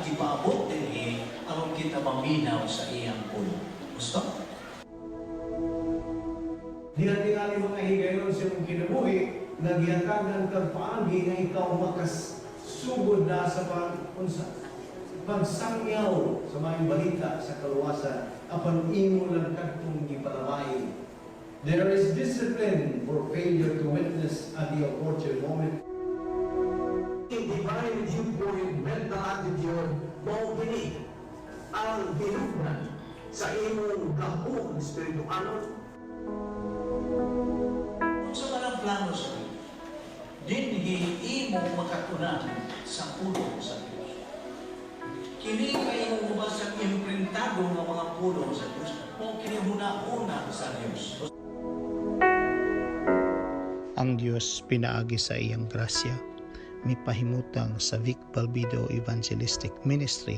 gipaabot dinhi aron kita maminaw sa iyang pulong. Gusto? Diha tingali mga higayon sa imong kinabuhi nga gihatagan kag paagi nga ikaw makasugod na sa pag unsa pagsangyaw sa maayong balita sa kaluwasan apan imo lang kadtong gipalamay. There is discipline for failure to witness at the opportune moment. Divine viewpoint, mental attitude, mao kini ang hinugnan sa imong gahom espiritualon. Unsa man ang plano sa Dios? Dinhi imo makatunan sa pulong sa Dios. Kini kay imong mabasang imprintado nga mga pulong sa Dios, mao kini huna-huna sa Dios. Ang Dios pinaagi sa iyang grasya mipahimutang sa Vic Balbido Evangelistic Ministry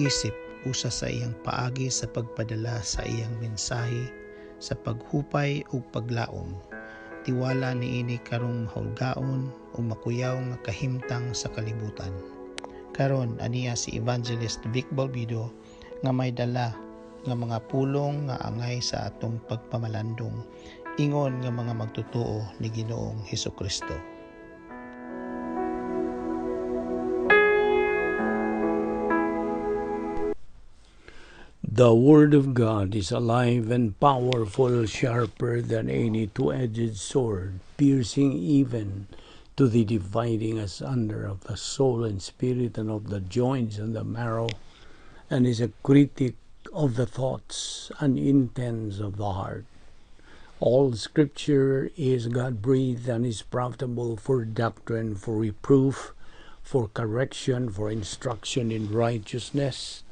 isip usa sa iyang paagi sa pagpadala sa iyang mensahe sa paghupay ug paglaom. Tiwala niini karong mahulgaon ug makuyaw nga kahimtang sa kalibutan. Karon aniya si Evangelist Vic Balbido nga may dala nga mga pulong nga angay sa atong pagpamalandong ingon nga mga magtotoo ni Ginoong Hesukristo. The Word of God is alive and powerful, sharper than any two-edged sword, piercing even to the dividing asunder of the soul and spirit and of the joints and the marrow, and is a critic of the thoughts and intents of the heart. All Scripture is God-breathed and is profitable for doctrine, for reproof, for correction, for instruction in righteousness,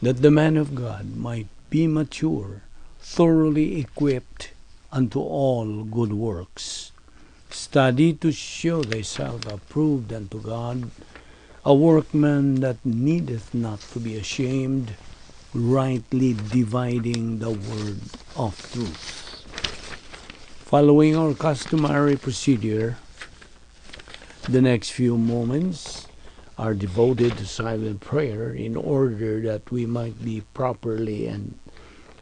that the man of God might be mature, thoroughly equipped unto all good works. Study to show thyself approved unto God, a workman that needeth not to be ashamed, rightly dividing the word of truth. Following our customary procedure, the next few moments are devoted to silent prayer in order that we might be properly and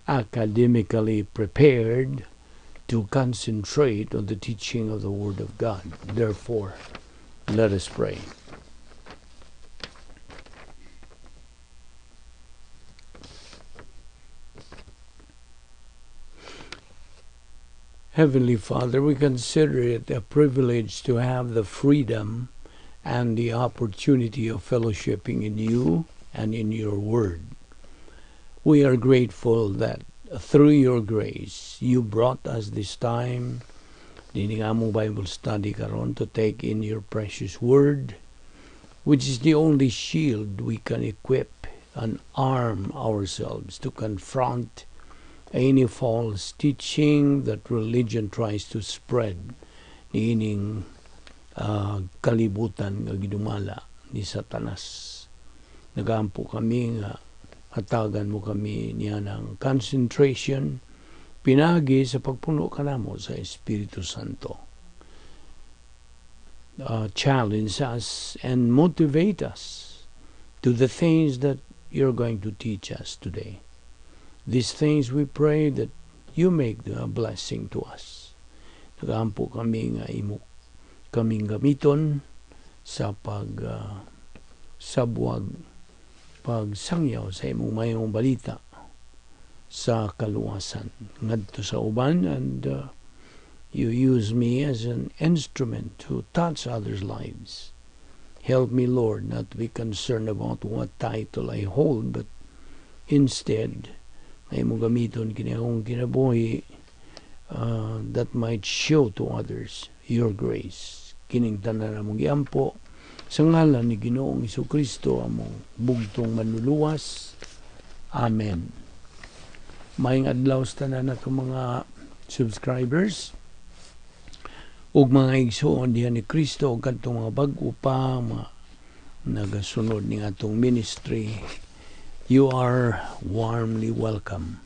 academically prepared to concentrate on the teaching of the Word of God. Therefore, let us pray. Heavenly Father, we consider it a privilege to have the freedom and the opportunity of fellowshipping in you and in your Word. We are grateful that through your grace, you brought us this time, dinhi nga among Bible study karon, to take in your precious Word, which is the only shield we can equip and arm ourselves to confront any false teaching that religion tries to spread niining kalibutan nga gidumala ni Satanas. Nagaampo kami nga hatagan mo kami niya ng concentration pinagi sa pagpuno kanamo sa Espiritu Santo. Challenge us and motivate us to the things that you're going to teach us today. These things we pray that you make the blessing to us. Nagaampo kami nga imo kaming gamiton sa pag sabwag pagsangyaw sa imong mayong balita sa kaluwasan ngadto sa uban, and you use me as an instrument to touch others' lives. Help me, Lord, not to be concerned about what title I hold, but instead ay mo gamiton kini akong kinabuhi that might show to others your grace. Kining tanan among giampo sa ngalan ni Ginoong Hesukristo, among bugtong manluluwas. Amen. Maayong adlaw sa tanan natong mga subscribers ug mga igsoon diha ni Kristo ug kadtong mga bag-o pa mga nagasunod ning atong ministry. You are warmly welcome.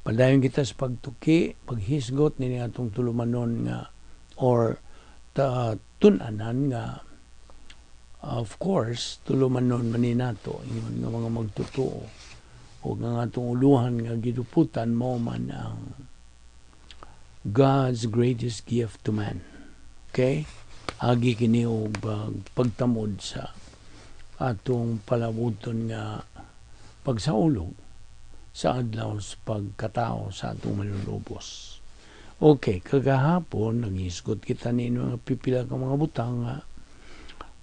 Padayon kita sa pagtuki, paghisgot ni atong tulumanon nga or tun-anan nga Of course, tulumanon man ni nato ingon nga mga magtotoo o nga atong uluhan nga giduputan mao man ang God's greatest gift to man. Okay? Agi kini og pagtamod sa atong palabuton nga pagsaulog sa adlaw sa pagkatao sa atong Manunubos. Okay, kagahapon naghisgot kita ni mga pipila ka mga butang nga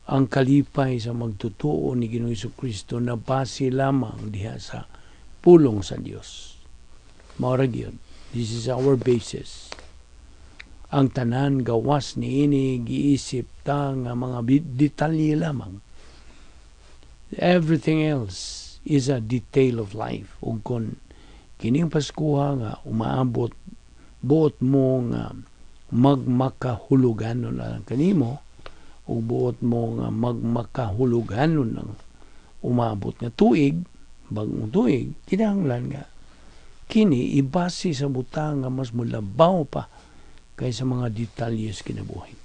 ang kalipay sa magtotoo ni Ginoong Kristo na base lamang diha sa pulong sa Dios. Mao ra gyud. This is our basis. Ang tanan gawas niini giisip ta nga mga detalye lamang. Everything else is a detail of life. Ug kon kining Paskuha nga umaabot, buot mo nga magmakahuluganon lang kanimo ug buot mo nga magmakahuluganon ng umabot nga tuig, bagong tuig, kinahanglan nga kini ibase sa butang nga mas mulabaw pa kaysa mga detalye sa kinabuhi.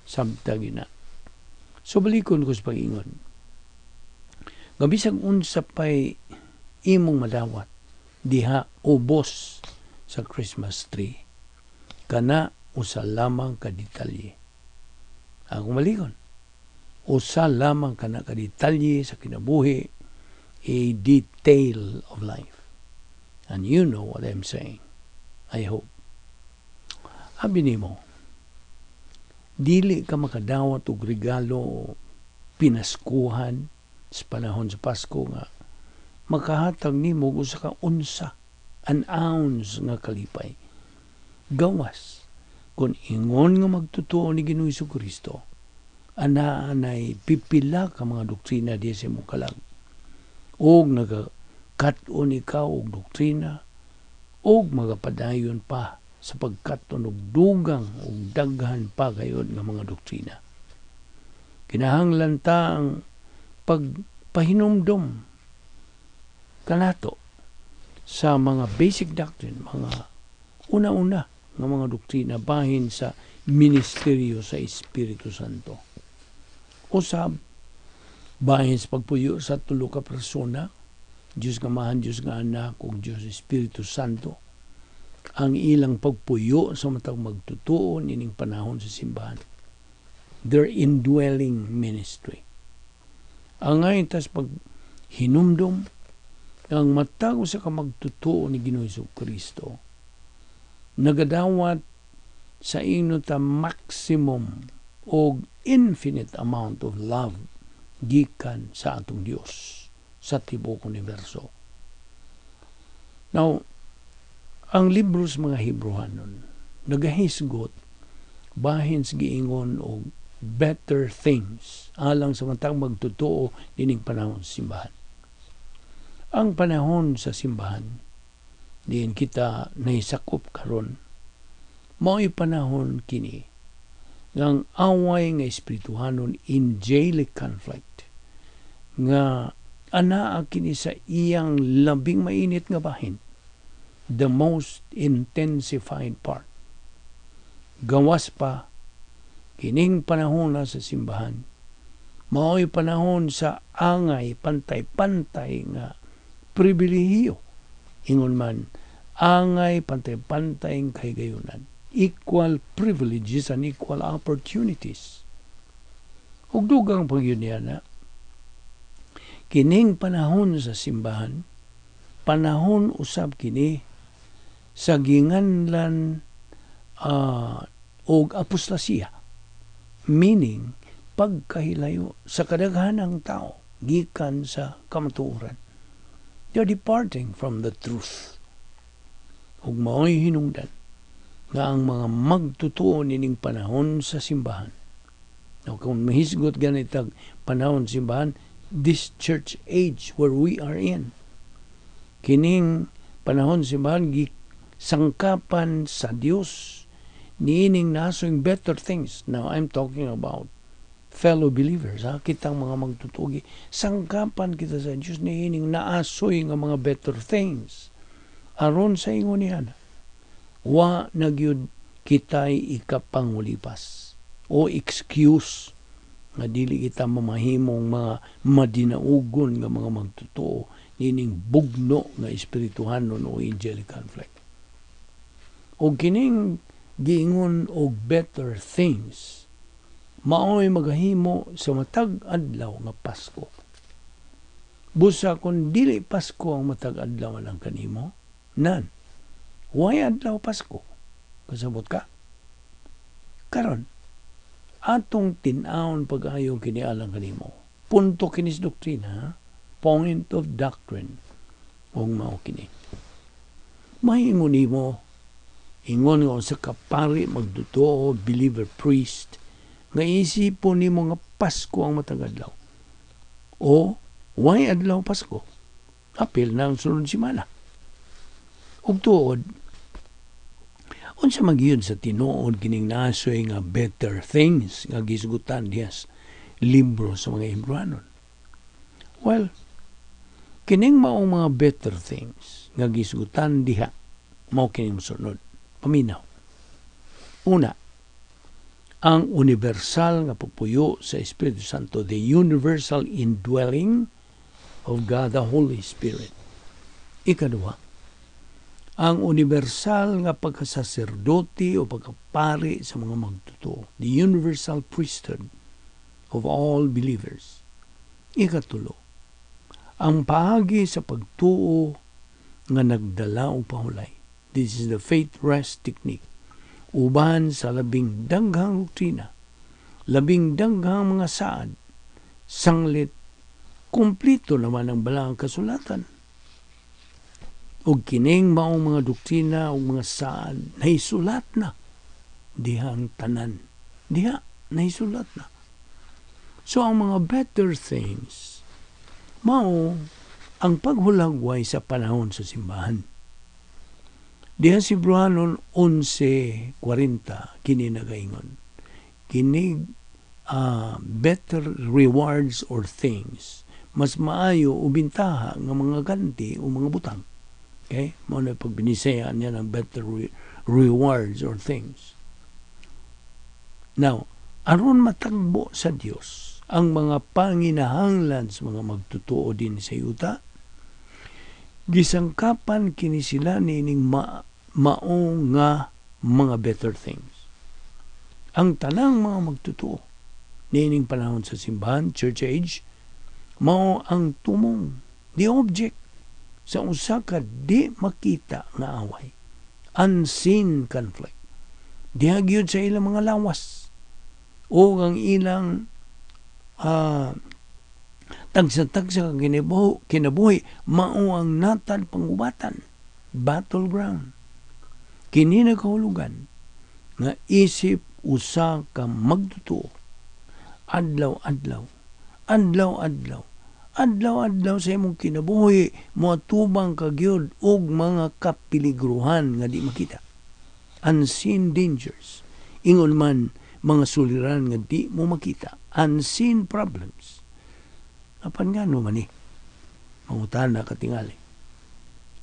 Samtang na. So balikon ko sa pag-ingon nga bisag unsa pay imong madawat diha ubos sa Christmas tree, kana usa lamang ka detalye. Akong balikon, usa lamang kana ka detalye sa kinabuhi, a detail of life, and you know what I'm saying, I hope. Abi nimo, dili ka makadawat og regalo o pinaskuhan sa panahon sa Pasko nga makahatag nimo og usa ka unsa, an ounce nga kalipay, gawas kung ingon nga magtotoo ni Ginoong Kristo anaa nay pipila ka mga doktrina diha sa imong kalag og nagakat-on ikaw og doktrina og magapadayon pa sa pagkat-on og dugang og daghan pa gayod nga mga doktrina. Kinahanglan ta ang pagpahinumdom kanato sa mga basic doctrine, mga una-una nga mga doktrina bahin sa ministeryo sa Espiritu Santo. Usab, bahin sa pagpuyo sa tulo ka persona, Diyos nga Amahan, Diyos nga Anak, ug Diyos Espiritu Santo, ang ilang pagpuyo sa matag magtotoo nining panahon sa simbahan. Their indwelling ministry. Angay tas pag hinumdom ang matag usa ka magtotoo ni Ginoong Kristo nagadawat sa ingon ta maximum og infinite amount of love gikan sa atong Dios sa tibuok universo. Now, ang libro sa mga Hebrehanon nagahisgot bahin sa giingon og better things alang sa matag magtotoo nining panahon sa simbahan. Ang panahon sa simbahan diin kita nahisakop karon, mao'y panahon kini ng away nga espirituhanon, angelic conflict, nga anaa kini sa iyang labing mainit nga bahin, the most intensified part. Gawas pa, kining panahon na sa simbahan mao'y panahon sa angay pantay-pantay nga pribilehiyo, ingon man angay pantay-pantay nga kahigayunan, equal privileges and equal opportunities. Ug dugang pa gyud niya na kining panahon sa simbahan, panahon usab kini sa ginganlan og apostasya, meaning pagkahilayo sa kadaghanang tao gikan sa kamatuoran. They're departing from the truth. Ug mao'y hinungdan nga ang mga magtotoo nining panahon sa simbahan. Now, kung mahisgot ganitag panahon sa simbahan, this church age where we are in, kining panahon sa simbahan, sangkapan sa Dios niining nasoing better things. Now, I'm talking about fellow believers, ha? Kitang mga magtotoo, sangkapan kita sa Dios niining naasoy nga mga better things. Aron sa ingon niya, wa na gyud kitay ikapangulipas o excuse. Nga dili kita mamahimong mga madinaugon nga mga magtotoo nining bugno nga espirituhanon o angelic conflict. O kining giingon og better things, maoy magahimo sa matag adlaw nga Pasko. Busa kung dili Pasko ang matag adlaw lang kanimo, nan, why adlaw Pasko? Kasabot ka? Karon, atong tin-awon pag-ayo kini alang kanimo. Punto kinis doktrina, ha? Point of doctrine. Og mao kini. Mahingon nimo, ingon nga usa ka pari magtotoo, believer priest, nga isipon nimo nga Pasko ang matag adlaw. O, why adlaw Pasko? Apil na ang sunod semana. Ug tuod, unsa magyud sa tinuod kining nasoy nga better things nga gisgutan diha sa libro sa mga Hebrewanon? Well, kining maong mga better things nga gisgutan diha, mao kining mosunod. Paminaw. Una, ang universal nga pagpuyo sa Espiritu Santo, the universal indwelling of God the Holy Spirit. Ikaduha, ang universal nga pagkasaserdote o pagkapari sa mga magtotoo, the universal priesthood of all believers. Ikatulo, ang paagi sa pagtuo nga nagdala og pahulay. This is the faith rest technique. Uban sa labing daghang doktrina, labing daghang mga saad, sanglit kumplito naman ang balaang kasulatan. Og kining maong mga doktrina o mga saad, naisulat na diha ang tanan. Diha, naisulat na. So ang mga better things, mao ang paghulagway sa panahon sa simbahan. Diha si Hebrewanon 11:40 kini nagaingon. Kinig better rewards or things, mas maayo o bintaha nga mga ganti o mga butang. Okay? Mao na pagbinisaya niya ng better rewards or things. Now, aron matagbo sa Dios ang mga panginahanglan sa mga magtotoo din sa yuta, gisangkapan kini sila niining mao nga mga better things. Ang tanang mga magtotoo niining panahon sa simbahan, church age, mao ang tumong, the object sa usa ka di makita nga away, unseen conflict. Diha gyud sa ilang mga lawas o ang ilang tagsa-tagsa kinabuhi, mao ang natad pangubatan, battleground. Kini nagkahulugan nga isip usa ka magtotoo, adlaw-adlaw, adlaw-adlaw, adlaw-adlaw sa imong kinabuhi, moatubang ka gyud og mga kapiligruhan nga di makita, unseen dangers. Ingon man mga suliran nga di mo makita, unseen problems. Apan ngano man ni? Mangutana katingali.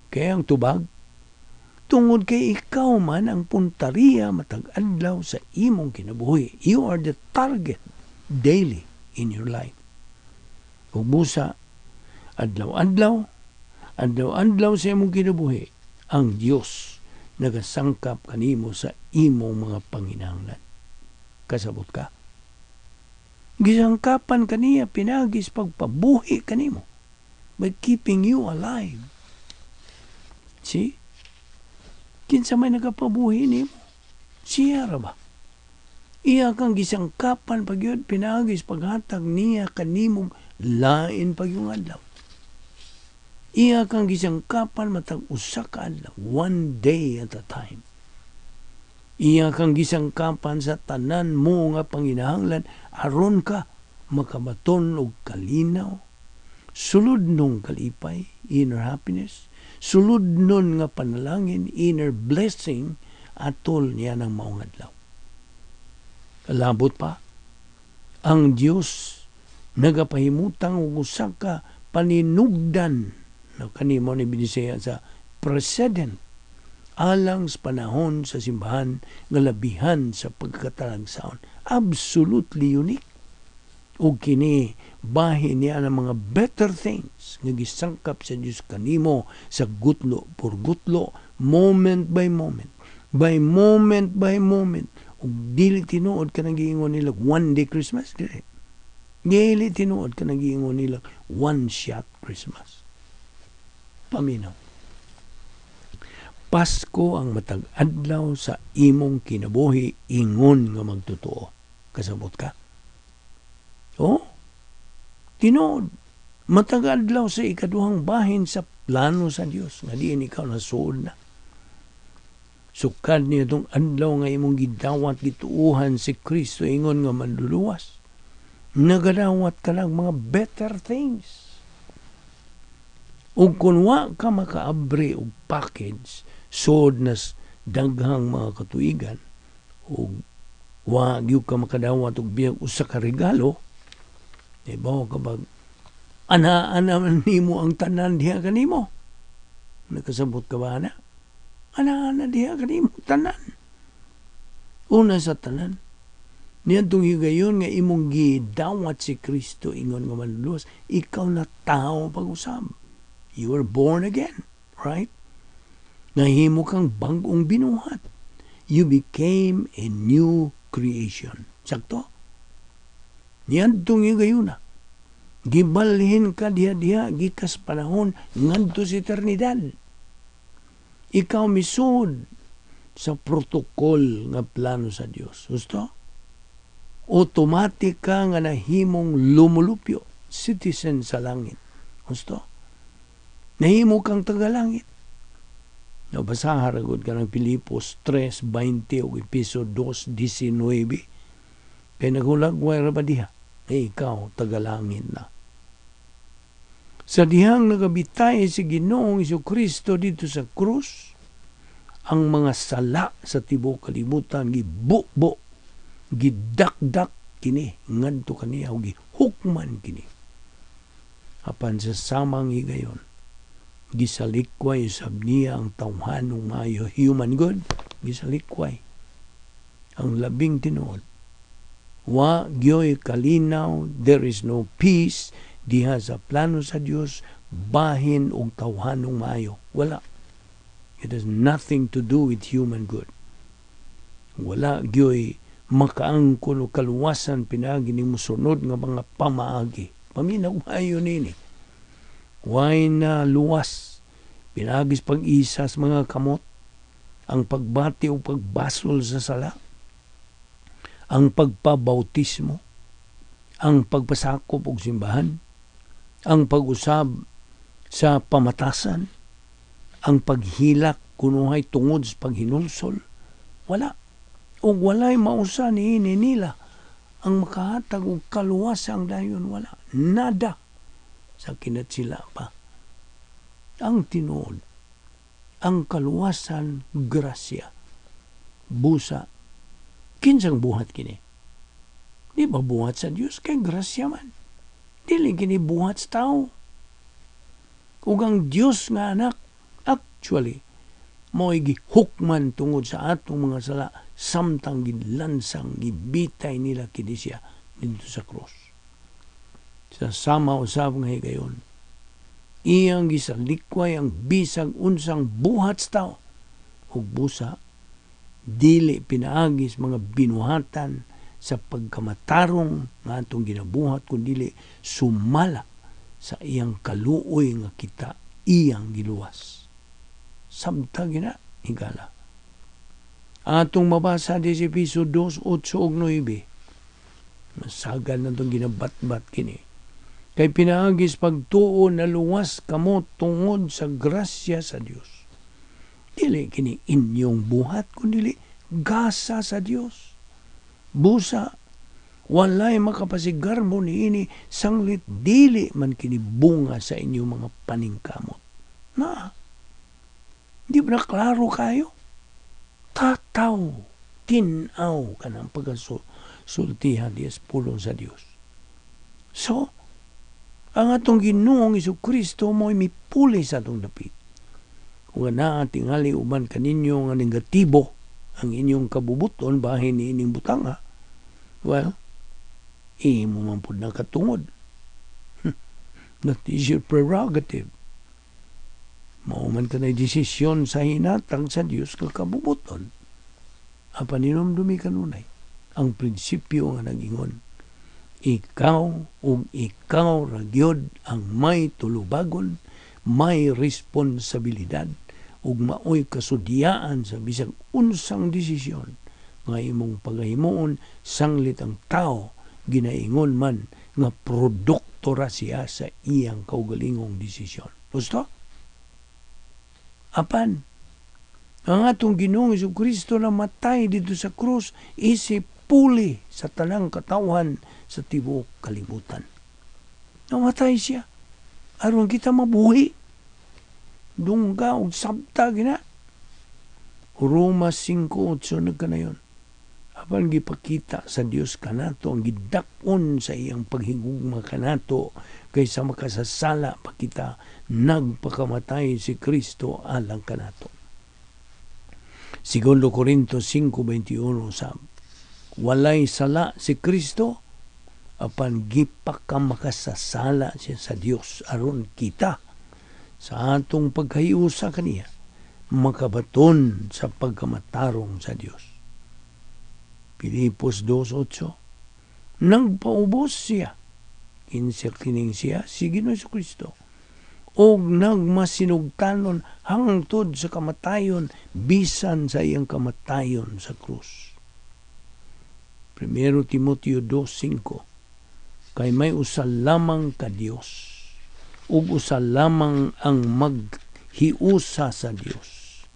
Kaya ang tubag, tungod kay ikaw man ang puntariya matag adlaw sa imong kinabuhi. You are the target daily in your life. Ug busa, adlaw-adlaw, adlaw-adlaw sa imong kinabuhi, ang Dios nagasangkap kanimo sa imong mga panginahanglan. Kasabot ka? Gisangkapan kaniya pinagis pagpabuhi kanimo, by keeping you alive. See? Kinsa may nagapabuhi nimo? Siya ra ba? Iya kang gisangkapan pagyud pinagis paghatag niya kanimong lain pagyung adlaw. Iya kang gisangkapan matag usa ka adlaw, one day at a time. Iya kang gisangkapan sa tanan mo nga panginahanglan aron ka makabaton og kalinaw, sulod nung kalipay, inner happiness, sulod nun nga panalangin, inner blessing, atol niya ng maong adlaw. Kalabot pa, ang Dios nagapahimutang og usa ka paninugdan na kanimo ni binisaya sa precedent alang sa panahon sa simbahan nga labihan sa pagkatalagsaon. Absolutely unique. Ug kini bahin niya ng mga better things nga gisangkap sa Dios kanimo sa gutlo por gutlo, moment by moment, by moment by moment. Ug dili tinuod ka giingon nila one day Christmas, dili. Dili tinuod ka giingon nila one shot Christmas. Paminaw. Pasko ang matag adlaw sa imong kinabuhi ingon nga magtotoo. Kasabot ka? Oh, tinuod. Matag adlaw sa ikaduhang bahin sa plano sa Dios nga diin ikaw nasuod na. Sukad niya itong adlaw nga imong gidawat, gituuhan si Kristo ingon nga manluluwas. Nagadawat ka lang mga better things. Ug kung wa ka makaabri og package sod na daghang mga katuigan ug wa gyud ka makadawat og biyag usa ka regalo, di ba ka bag ana-ana man nimo ang tanan diha kanimo? Nakasabot ka ba ana? Ana-ana diha kanimo tanan. Una sa tanan, niadtong higayon nga imong gidawat si Kristo ingon nga manluluwas, ikaw na tao pag-usab. You were born again, right? Nahimo kang bag-ong binuhat. You became a new creation. Sakto? Niadtong higayuna, gibalhin ka diha-diha gikas panahon ngadto sa eternidad. Ikaw misud sa protocol nga plano sa Dios. Gusto? Automatic ka nga nahimong lumulupyo, citizen sa langit. Gusto? Nahimo kang tagalangit. Nabasahan ragod ka ng Pilipos 3:20 o Episo 2:19. Kay naghulagway ra ba diha? Eh, ikaw, tagalangit na. Sa dihang nagabitay si Ginoong Kristo dito sa krus, ang mga sala sa tibuok kalibutan gibubo, gidakdak kini ngadto kaniya ug gihukman kini. Apan sa samang higayon, gisalikway sab niya ang tawhanong maayo, human good, gisalikway ang labing tinuod. Wa gyoy kalinaw, there is no peace diha sa plano sa Dios bahin og tawhanong maayo. Wala. It has nothing to do with human good. Wala gyoy makaangkon og kaluwasan pinaagi nimo sunod nga mga pamaagi. Paminaw maayo nini. Way na luwas pinaagi sa pag-isas mga kamot, ang pagbati o pagbasol sa sala, ang pagpabautismo, ang pagpasakop og simbahan, ang pag-usab sa pamatasan, ang paghilak kunuhay tungod sa paghinulsol. Wala. Ug walay mausa niini nila ang makahatag og kaluwasan dayon, wala. Nada. Sa kinatsila pa. Ang tinuod, ang kaluwasan, grasya. Busa, kinsang buhat kini? Di ba buhat sa Dios? Kay grasya man. Dili kini buhat sa tao. Ug ang Dios nga anak, actually, mo'y gihukman tungod sa atong mga sala samtang gilansang gibitay nila kini siya dito sa krus. Sa sama usab nga higayon, iyang gisalikway ang bisag unsang buhat sa tao ug busa dili pinaagis mga binuhatan sa pagkamatarong nga atong ginabuhat, kundi sumala sa iyang kaluoy nga kita iyang giluwas. Samtang gina higala. Atong mabasa di sa Episo 2, 8 ug 9. Masagal na itong ginabatbat kini. Kay pinaagis pagtuo na luwas kamo tungod sa grasya sa Dios. Dili kini inyong buhat, kundi gasa sa Dios. Busa, walay makapasigarbo niini sanglit dili man kini bunga sa inyong mga paningkamot. Na, di ba na klaro kayo? Tataw, tinaw ka ng pagkasultihan di pulong sa Dios. So, ang atong Ginoong Kristo mo'y mipuli sa atong dapit. Kung naa tingali uban kaninyo nga negatibo ang inyong kabubuton bahin ni ining butanga, well, Imo man pud na katungod. That is your prerogative. Mao man kanay desisyon sa hinatag sa Dios nga kabubuton. Apan hinumdumi kanunay ang prinsipyo nga nagingon, ikaw ug ikaw ra gyud ang may tulubagon, may responsibilidad ug maoy kasudyaan sa bisag unsang desisyon nga imong pagahimuon, sanglit ang tao ginaingon man nga produkto ra siya sa iyang kaugalingong desisyon. Gusto? Apan ang atong Ginoong Kristo na matay dito sa krus isip puli sa tanang katawhan sa tibuok kalibutan. Namatay siya aron kita mabuhi. Dungga og sabta gina. Roma 5:8 nagkanayon. Apan gipakita sa Dios kanato ang gidak-on sa iyang paghigugma kanato kaysa makasasala pa kita, nagpakamatay si Kristo alang kanato. Segundo Corinto 5:21 sab, walay sala si Kristo apan gipakamakasasala siya sa Dios aron kita sa atong pagkahiusa kaniya makabaton sa pagkamatarong sa Dios. Pilipos 2:8, nagpaubos siya, kinsa kining siya, si Ginoong Kristo, og nagmasinugtanon hangtod sa kamatayon, bisan sa iyang kamatayon sa krus. 1 Timoteo 2:5, kay may usa lamang ka Dios ug usa lamang ang maghiusa sa Dios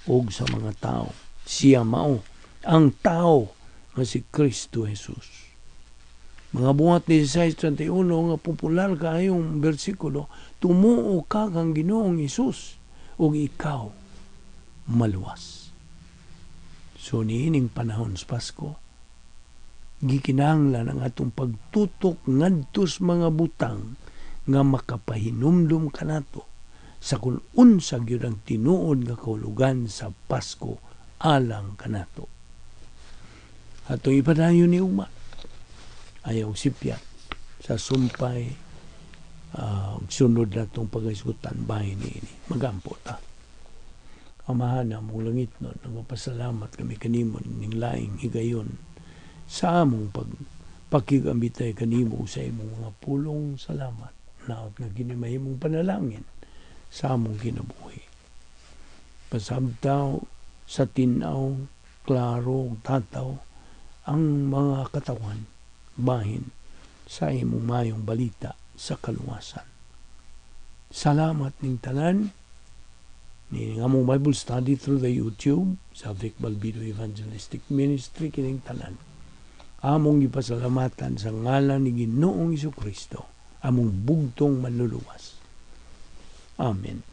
ug sa mga tao, siya mao ang tao nga si Kristo Jesus. Mga Buhat 16:31 nga popular kaayong bersikulo, tumuo ka kang Ginoong Hesus ug ikaw maluwas. So niining panahon sa Pasko, gikinahanglan ang atong pagtutok ngadto sa mga butang nga makapahinumdum kanato sa kung unsa gyud ang tinuod nga kahulugan sa Pasko alang kanato. Atong ipadayon ni ugma, ayaw sipyat sa sumpay, sunod na itong pag-isgutan bahin ni ini. Magampo ta. Amahan among langit nun, nagpapasalamat kami kanimo ning laing higayon sa among pagpakigambitay kanimo sa imong mga pulong. Salamat. Naot nga kini mahimong panalangin sa among kinabuhi. Pasabtaw sa tin-aw, klaro, tataw ang mga katawan bahin sa imong mayong balita sa kaluwasan. Salamat ning tanan ni among Bible study through the YouTube sa Vic Balbido Evangelistic Ministry. Kining tanan among gipasalamatan sa ngalan ni Ginoong Jesucristo, among bugtong manluluwas. Amen.